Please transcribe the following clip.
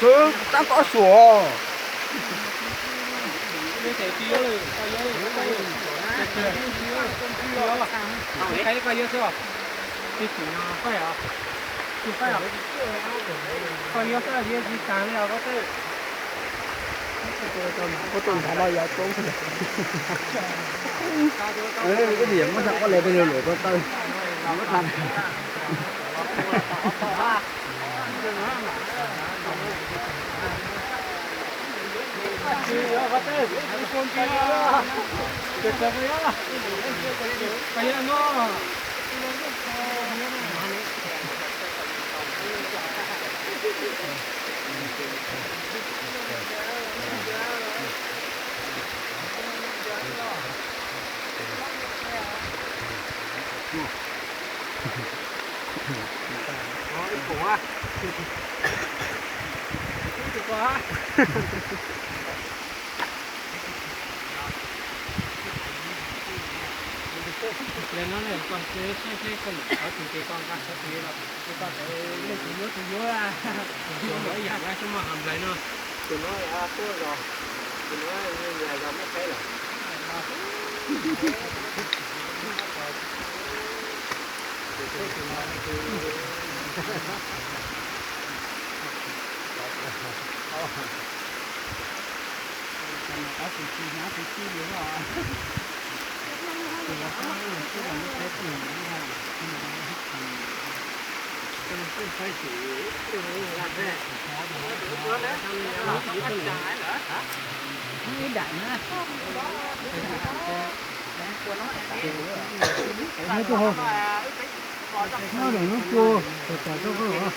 Tab tom suam. Koj tus nthav no yog toob. Ib pliag muab tag ob le peb lug luam ko taw. Nyob rau hauv, nyob rau nub cua, tas tas rau koj los.